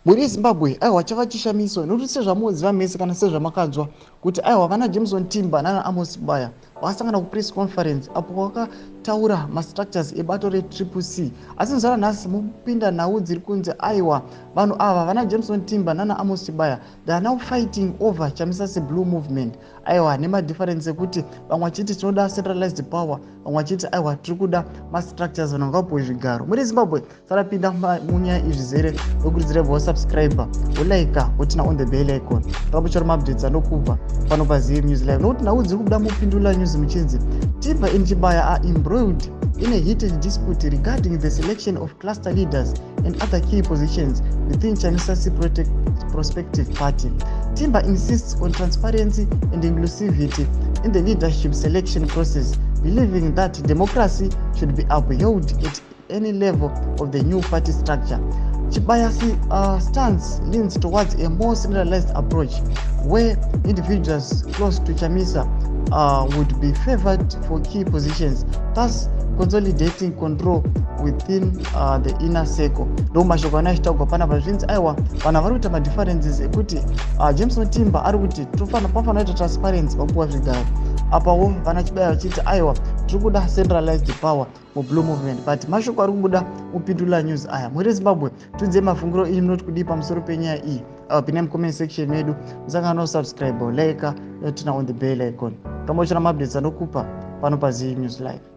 Mhuri yeZimbabwe, aiwa, chava chishamiso nokuti sezvamunoziva mese kana sezvamakanzwa kuti aiwa, vana Jameson Timba nana Amos Chibaya vakasangana kupress conference apo vakataura mastructures ebato reTriple C. Asi zuva ranhasi mupinda nhau dziri kunzi aiwa, vanhu ava, vana Jameson Timba nana Amos Chibaya, they are now fighting over Chamisa Blue Movement. Aiwa, nemadifference ekuti vamwe vachiti tinoda centralized power, vamwe vachiti aiwa, tiri kuda mastructures, vanhu vangapuwe zvigaro. Muri Zimbabwe, sarapinda munyaya izvizere, nokurudzira wasubscribe, wolike, woturn on the bell icon, ramuchora maupdates anokubva pano paZive News Live, nokuti nhau dziri kubuda mupindula news muchinzi Timba and Chibaya are embroiled in a heated dispute regarding the selection of cluster leaders and other key positions within Chamisa's prospective party. Timba insists on transparency and inclusivity in the leadership selection process, believing that democracy should be upheld at any level of the new party structure. Chibaya's stance leans towards a more centralized approach where individuals close to Chamisa would be favored for key positions, thus consolidating control within the inner circle. Ndo mashoko ana achitaurwa panapa. Zvinzi aiwa, vanhu vari kuita madifferences ekuti Jameson Timba ari kuti panofanira kuita transparency pakupuwa zvigaro, apawo vana Chibaya vachiti aiwa, tiri kuda centralized power muBlue Movement. But mashoko ari kubuda mupindula news aya. Muri Zimbabwe, tiudzei mafungiro iyi, munoti kudii pamusoro penyaya iyi? Pinai mucomment section medu. Musangano subscribe, like, turn on the bell icon, tomochera maupdates anokupa pano paZive News Live.